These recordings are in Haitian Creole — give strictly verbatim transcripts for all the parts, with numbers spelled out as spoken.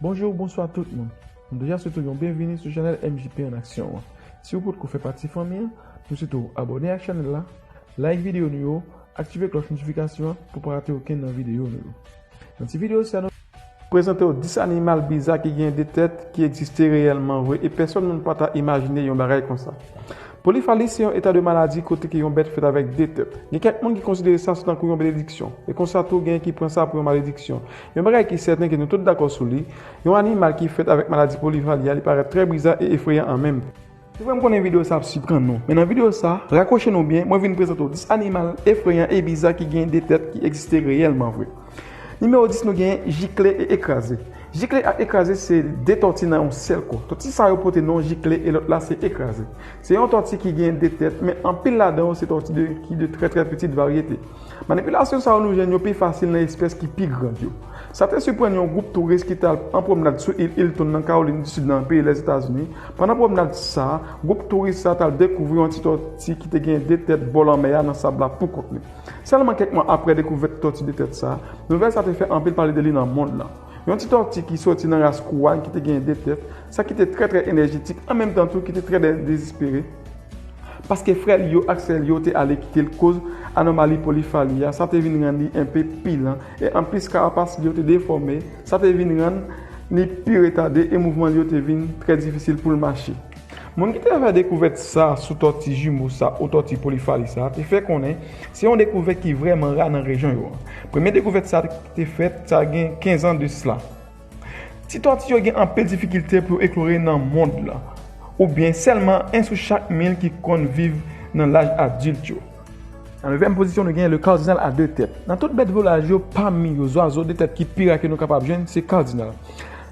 Bonjou, bonswa tout moun. Nou deja swete w yon byenvini sou chanèl M J P an aksyon an. Si w potko fè pati fanmi an, nou swete w abòne ak chanèl la, like videyo nou yo, aktive klòch notifikasyon an pou w pa rate okenn nan videyo nou yo. Nan ti videyo sa nou prezante w dis animal biza ki gen de tèt ki egziste reyèlman vre e pèsonn moun pa ta imajine yon bagay konsa. Polifali se yon eta de maladi kote ke yon bèt fèt avèk de tèt. Gen kèk moun ki konsidere sa tankou yon benediksyon, e konsa tou gen ki pran sa pou yon malediksyon. Yon bagay ki sèten ke nou tout dakò sou li, yon animal ki fèt avèk maladi polifali a, li parèt trè biza e efreyan an menm tan. Se vre m konnen videyo sa ap siprann nou, men nan videyo sa, rakwoche nou byen, mwen vin prezante w dis animal efreyan e biza ki gen de tèt ki egziste reyèlman vre. Nimewo dis, nou gen jikle e ekraze. Jikle ak ekraze se de tòti nan yon sèl kò. Tòti sa yo pote non jikle e lòt la se ekraze. Se yon tòti ki gen de tèt, men anpil ladan yo se tòti de, ki de trè, trè pitit varyete. Manipilasyon sa yo nou jwenn yo pi fasil nan espès ki pi gran yo. Sa te siprann yon gwoup touris ki t al an pwomnad sou il Hilton nan Kawolin di Sid nan peyi Lèzetazini. Pandan pwomnad sa, gwoup touris sa t al dekouvri yon ti tòti ki te gen de tèt bò lanmè a nan sab la pou kont li. Sèlman kèk mwa apre dekouvèt tòti de tèt sa, nouvèl sa te fè anpil pale de li nan mond lan. Yon ti tòti ki soti nan ras kouway ki te gen de tèt, sa ki te trè trè enèjetik, an menm tan tou ki te trè de-, dezespere. Paske frè li yo ak sè li yo te ale kite l koz anòmali polifali a, sa te vin rann li enpe pi lan, e anplis karapas li yo te defòme, sa te vin rann li pi retade e mouvman li yo te vin trè difisil pou l mache. Moun ki te fè dekouvèt sa sou tòti jimo sa ou tòti polifali sa te fè konnen se yon dekouvèt ki vrèman ra nan rejyon yo an. Premye dekouvèt sa te fèt sa gen kenz an de sla. Ti tòti yo gen anpil difikilte pou yo eklore nan mond lan, oubyen sèlman en sou chak mil ki konn viv nan laj adilt yo. Nan nevyèm pozisyon, nou gen le cardinal à deux têtes. Nan tout bèt volaj yo, pami yo, zwazo de tèt ki pi ra ke nou kapab jwenn, se cardinal.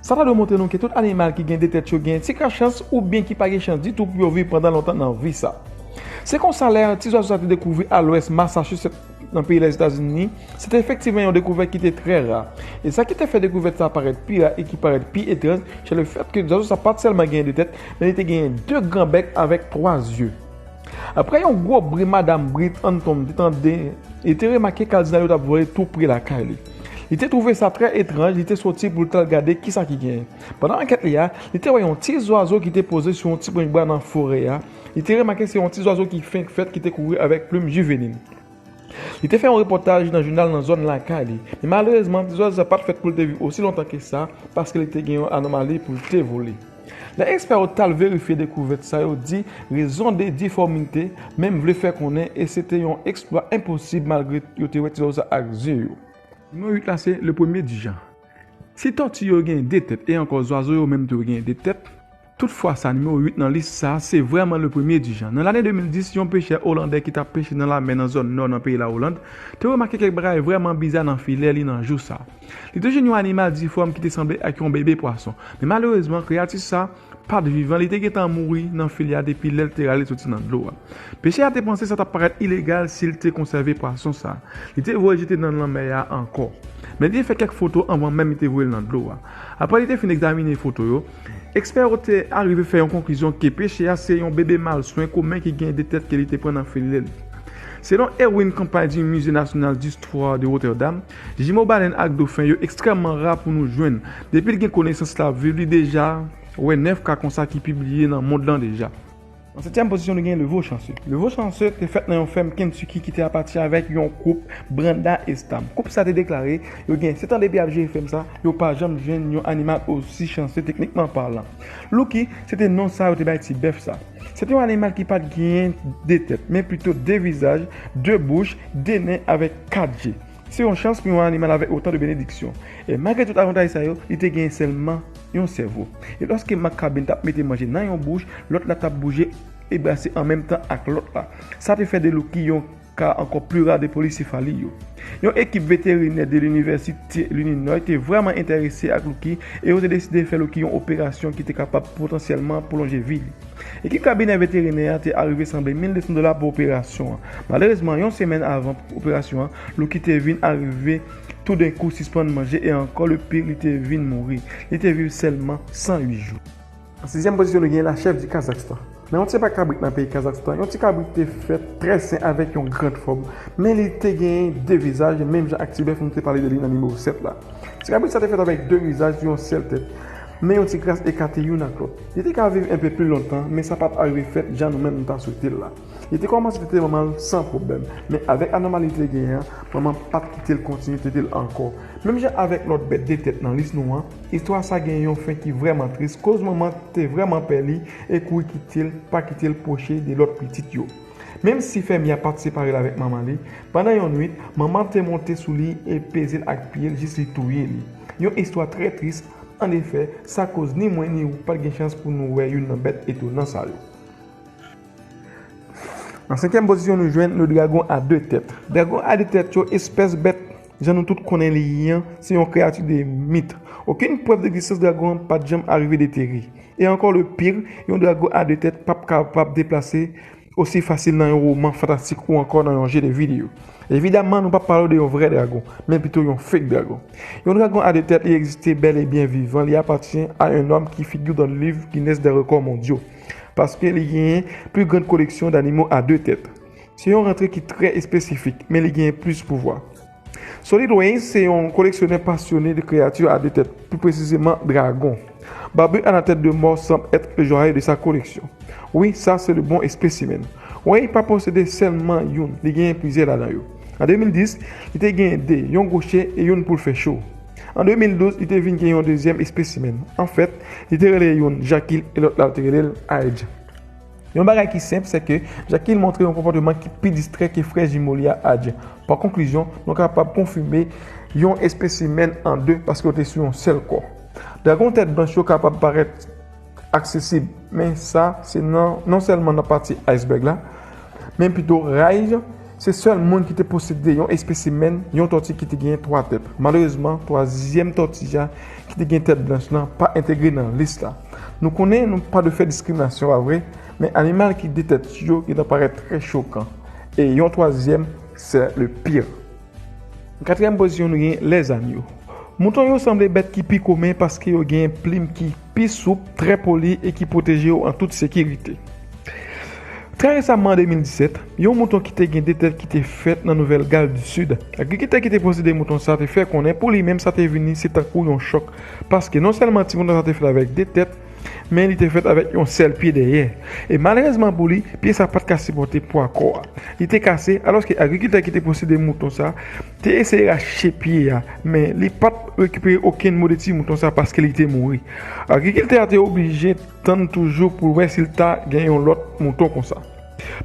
Sa ta dwe montre nou ke tout animal ki gen de tèt yo gen ti ka chans oubyen ki pa gen chans ditou pou yo viv pandan lontan nan vi sa. Se konsa, lè ti zwazo sa te dekouvri a lwès Massachusetts, nan peyi Lèzetazini, se te efektivman yon dekouvèt ki te trè ra. E sa ki te fè dekouvèt sa parèt pi ra e ki parèt pi etranj, se le fèt ke zwazo sa pa t sèlman genyen de tèt, men li te genyen de gran bèk avèk twa zye. Apre yon gwo bri madanm Brit Anton te tande, li te remake kardinal yo t ap vole tou pre lakay li. Li te twouve sa trè etranj, li te soti pou l t al gade kisa ki genyen. Pandan ankèt li a, li te wè yon ti zwazo ki te poze sou yon ti branch bwa nan forè a. Li te remake se yon ti zwazo ki fenk fèt ki te kouvri avèk plim jivenil. Li te fè yon repòtaj nan jounal nan zòn lakay li. Men malerezman, ti zwazo sa pa t fèt pou l te viv osi lontan ke sa, paske li te gen yon anòmali pou l te vole. Lè ekspè yo t al verifye dekouvèt sa, yo di raison de difformité, menm vle fè konnen, e se te yon eksplwa enposib malgre yo te wè ti zwazo sa ak zye yo. Nimewo uit la se le premier du genre. Ti tòti yo gen de tèt, e ankò zwazo yo menm tou yo gen de tèt. Toutfwa sa, nimewo uit nan lis sa, se vrèman le premier du genre. Nan lane de mil dis, yon pechè olandè ki t ap peche nan lamè nan zòn nò nan peyi Lawoland, te remake kèk bagay vrèman biza nan filè li nan jou sa. Li te jwenn yon animal difòm ki te sanble ak yon bebe pwason. Men malerezman, kreyati sa pa t vivan, li te gentan mouri nan filè a depi lè l te rale soti nan dlo a. Pechè a te panse sa t ap parèt ilegal si l te konsève pwason sa. Li te voye l jete nan lanmè a ankò. Men li te fè kèk foto anvan menm li te voye l nan dlo a. Apre li te fin egzamine foto yo, ekspè yo te arive fè yon konklizyon ke pechè a se yon bebe malswen komen ki gen de tèt ke li te pran nan filè li. Selon Erwin Campagny, Musée National d'Histoire de Rotterdam, jimo balèn ak dofen yo ekstrèmman ra pou nou jwenn. Depi l gen konesans l ap viv, li deja wè nèf ka konsa ki pibliye nan mond lan deja. An setyèm pozisyon, nou gen le veau chanceux. Le veau chanceux te fèt nan yon fèm Kentucky ki te apati avèk yon koup Branda e Stam. Koup sa te deklare yo gen sèt an depi y ap jere fèm sa, yo pa janm jwenn yon animal osi chanse teknikman palan. Lucky, se te non sa yo te bay ti bèf sa. Se te yon animal ki pa t genyen de tèt, men pito de vizaj, de bouch, de nen avèk kat je. Se yon chans pou yon animal avèk otan de benediksyon. E malgre tout avantaj sa yo, li te genyen sèlman yon sèvo. E lòske mak kabin t ap mete manje nan yon bouch, lòt la t ap bouje e brase an menm tan ak lòt la. Sa te fè de Lucky yon ka ankò pli ra de polisefali yo. Yon ekip veterinè de linivèsite Lininoy te vrèman enterese ak Lucky e yo te deside fè Lucky yon operasyon ki te kapab potansyèlman pwolonje vi li. Ekip kabinè veterinè a te arive sanble mil de san dola pou operasyon an. Malerezman, yon semèn avan operasyon an, Lucky te vin arive toudenkou sispann manje e ankò le pi li te vin mouri. Li te viv sèlman san uit jou. An sizyèm pozisyon, nou gen la chèf di Kazakstan. Nan yon ti pak kabrit nan peyi Kazakstan, yon ti kabrit te fèt trè sen avèk yon gran fòm, men li te genyen de vizaj, menm jan ak ti bèf nou te pale de li nan nimewo sèt la. Ti kabrit sa te fèt avèk de vizaj sou yon sèl tèt, men yon ti kras ekate youn ak lòt. Li te ka viv enpe pli lontan, men sa pa t arive fèt jan nou menm nou ta swete l la. Li te kòmanse tete manman l san pwoblèm, men avèk anòmali li te genyen an, manman pa t kite l kontinye tete l ankò. Menm jan avèk lòt bèt de tèt nan lis nou an, istwa sa gen yon fen ki vrèman tris, koz manman te vrèman pè li e kouri kite l, pa kite l pwoche de lòt pitit yo. Menm si fèmye a pa t separe l avèk manman li, pandan yon nwit, manman te monte sou li e peze l ak pye l jis li touye li. Yon istwa trè tris, annefè, sa koz ni mwen ni ou pa t gen chans pou nou wè youn nan bèt etonan sa yo. An senkyèm pozisyon, nou jwenn le dragon a de tèt. Dragon a de tèt yo, espès bèt, jan nou tout konnen li ye an, se yon kreyati de mit. Okenn prèv de egzistans dragon an pa t janm arive detere. E ankò le pire, yon dragon a de tèt p ap kapab deplase osi fasil nan yon woman fantastik ou ankò nan yon je de videyo. Evidaman, nou p ap pale de yon vrè dragon, men pito yon fake dragon. Yon dragon a de tèt, li egziste bèl e byen vivan, li apatyen a yon nonm ki figure dans le livre Guinness des records mondiaux, paske li genyen pli grann koleksyon danimo a de tèt. Se yon rantre ki trè espesifik, men li genyen plis pouvwa. Solid Ways se yon koleksyonè pasyone de kreyati a de tèt, pli presizeman dragon. Barbu à la tête de mort semble être le joaillier de sa collection. Wi, sa se le bon espesimen. Way pa posede sèlman youn, li genyen plizyè ladan yo. An de mil dis, li te genyen de, yon gwoche e youn pou l fè cho. An de mil douz, li te vin gen yon dezyèm espesimen. Anfèt, li te rele youn Jakil e lòt la te rele l Aij. Yon bagay ki senp, se ke Jakil montre yon konpòteman ki pi distrè ke frè jimo li a Aij. Pa konklizyon, nou kapab konfime yon espesimen an de paske yo te sou yon sèl kò. Dragon tèt blanch yo kapab parèt aksesib, men sa se nan, non sèlman nan pati iceberg la, men pito Raij, se sèl moun ki te posede yon espesimen, yon tòti ki te genyen twa tèt. Malerezman, twazyèm tòti a ki te gen tèt blanch lan pa entegre nan lis la. Nou konnen nou pa dwe fè diskriminasyon, pa vre? Men animal ki de tèt yo gentan parèt trè chokan. E yon twazyèm, c'est le pire. An katriyèm pozisyon, nou gen lèzanyo. Mouton yo sanble bèt ki pi komen paske yo gen plim ki pi soup, trè poli e ki pwoteje yo an tout sekirite. Trè resaman, an de mil disèt, yon mouton ki te gen de tèt ki te fèt nan Nouvèl Gal di Sid. Agrikiltè ki te posede mouton sa te fè konnen pou li menm sa te vini se tankou yon chòk, paske non sèlman ti mouton sa te fèt avèk de tèt, men li te fèt avèk yon sèl pye dèyè. E malerezman pou li, pye sa pa t ka sipòte pwa kò a. Li te kase, alòske agrikiltè ki te posede mouton sa te eseye rache pye a, men li pa t rekipere okenn mo de ti mouton sa paske li te mouri. Agrikiltè a te oblije tann toujou pou l wè si l ta gen yon lòt mouton konsa.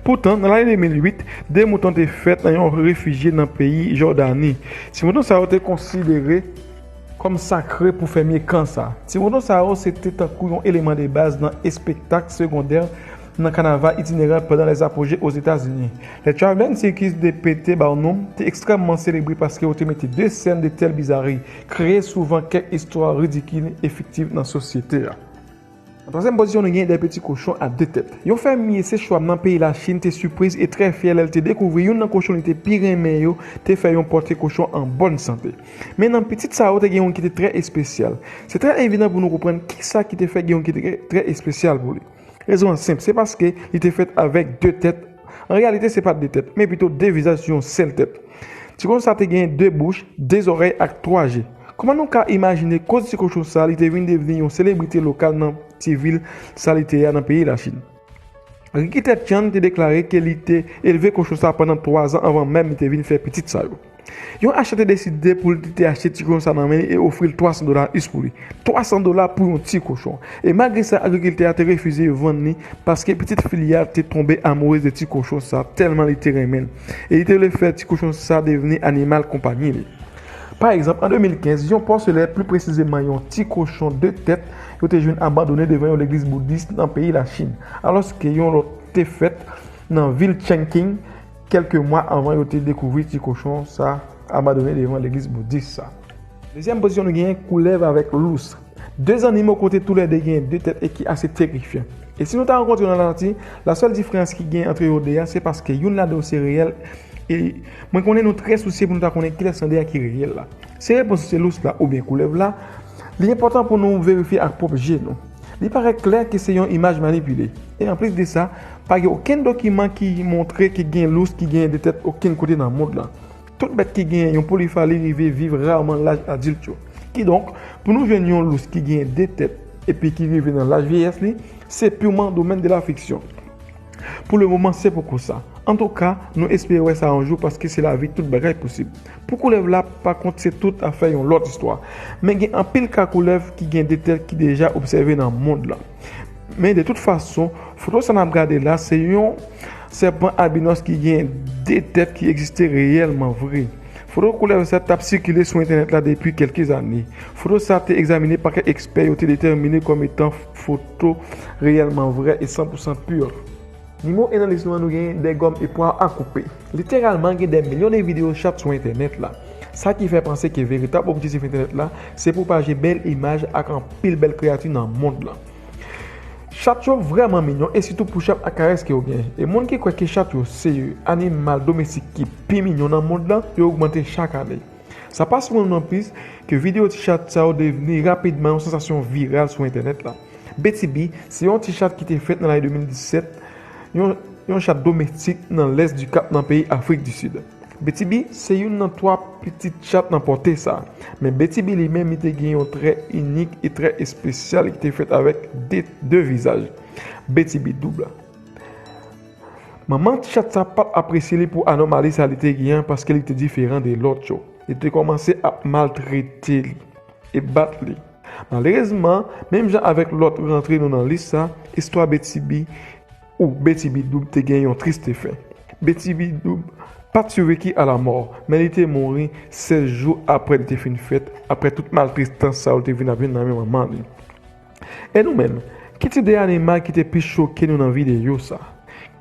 Poutan, nan lane de mil uit, de mouton te fèt nan yon refijye nan peyi Jòdani. Ti mouton sa yo te konsidere kòm sakre pou fèmye kan sa. Ti mouton sa yo se te tankou yon eleman de baz nan espektak segondè nan kanaval itineran pandan lèzapoje Ozetazini. Le Traveling Circus de Pete Barnum te ekstrèmman selebre paske yo te mete de sèn de tèl bizari, kreye souvan kèk istwa ridikil e fiktif nan sosyete a. An twazyèm pozisyon, nou gen de peti kochon a de tèt. Yon fèmye Sechwam nan peyi Lachin te sipriz e trè fyè lè l te dekouvri youn nan kochon li te pi renmen yo te fè yon pòtre kochon an bòn sante. Men nan pitit sa yo, te gen youn ki te trè espesyal. Se trè evidan pou nou konprann kisa ki te fè gen youn ki te trè espesyal pou li. Rezon an senp, se paske li te fèt avèk de tèt. An reyalite, se pa de tèt, men pito de vizaj sou yon sèl tèt. Ti kochon sa te gen de bouch, de zòrèy ak twa je. Kòman nou ka imajine koz ti kochon sa li te vin devni yon selebrite lokal nan ti vil sa li te ye a nan peyi Lachin? Agrikiltè Chan te deklare ke li te elve kochon sa pandan twa zan anvan menm li te vin fè pitit sa yo. Yon achtè te deside pou li te achte ti kochon sa nan men li e ofri l twa san dola us pou li. Twa san dola pou yon ti kochon. E malgre sa, agrikiltè a te refize vann li paske pitit fi li a te tonbe amourez de ti kochon sa tèlman li te renmen l. E li te vle fè ti kochon sa devni animal konpayi li. Pa egzanp, an de mil kenz, yon pòselè, pli presizeman yon ti kochon de tèt, yo te jwenn abandone devan yon legliz boudis nan peyi Lachin, alòske yon lòt te fèt nan vil Chongqing kèlke mwa anvan yo te dekouvri ti kochon sa abandone devan legliz boudis sa. Dezyèm pozisyon, nou genyen koulèv avèk lous. De zannimo kote toulède genyen de tèt e ki ase terifyan. E si nou ta rankontre yo nan lanati, lasèl diferans ki genyen ant yo de a, se paske youn ladan yo se reyèl, e mwen konnen nou trè sousye pou nou ta konnen kilès nan de a ki reyèl la. Se repons se lous la oubyen koulèv la, li enpòtan pou nou verifye ak pwòp je nou. Li parèt klè ke se yon imaj manipile. E anplis de sa, pa gen okenn dokiman ki montre ke gen lous ki genyen de tèt okenn kote nan mond lan. Tout bèt ki genyen yon polifali rive viv rarman laj adilt yo. Kidonk, pou nou jwenn yon lous ki genyen de tèt epi ki rive nan laj vyeyès li, se pirman domèn de la fiksyon. Pou le moman, se poko sa. Antouka, nou espere wè sa yon jou paske se lavi tout bagay posib. Pou koulèv la, pa kont, se tout afè yon lòt istwa. Men gen anpil ka koulèv ki gen de tèt ki deja obsève nan mond lan. Men de tout fason, foto sa n ap gade la, se yon sèpan albinòs ki gen de tèt ki egziste reyèlman vre. Foto koulèv sa t ap sikile sou entènèt la depi kèlke zane. Foto sa te egzamine pa kèk ekspè yo te detèmine kòm etan foto reyèlman vrè e san pou san pur. Nimewo en nan lis nou an, nou gen de gòm e pwa a koupe. Literalman, gen de milyon de videyo chat sou entènèt la. Sa ki fè panse ke veritab objektif entènèt la, se pwopaje bèl imaj ak anpil bèl kreyati nan mond lan. Chat yo vrèman minyon, e sitou pou chat ak karès ke yo gen. E moun ki kwè ke chat yo se animal domestik ki pi minyon nan mond lan, yo ogmante chak ane. Sa pa sipoze nou plis ke videyo ti chat sa yo devni rapidman yon sansasyon viral sou entènèt la. Betty B se yon ti chat ki te fèt nan lane de mil disèt, yon, yon chat domestik nan lès di Kap nan peyi Afrik di Sid. Betty B se youn nan twa pitit chat nan pòte sa. Men Betty B li menm, li te gen yon trè inik e trè espesyal ki te fèt avèk de, de vizaj. Betty B doub. Manman ti chat sa pa t apresye li pou anòmali sa li te gen an, paske li te diferan de lòt yo. Li te kòmanse ap maltrete li e bat li. Malerezman, menm jan avèk lòt rantre nou nan lis sa, istwa Betty B ou Betty B doub te gen yon triste fen. Betty B doub pa t siveki a la mò, men li te mouri sèz jou apre li te fin fèt, apre tout maltretans sa yo te vin ap jwenn nan men manman li. E nou menm, ki ti de animal ki te pi choke nou nan videyo sa?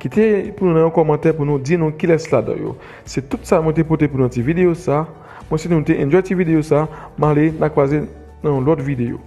Kite pou nou nan yon kòmantè pou nou di nou kilès ladan yo. Se tout sa mwen te pote pou nou nan ti videyo sa. Mwen swete nou te enjoy ti videyo sa. M ale, n a kwaze nan yon lòt videyo.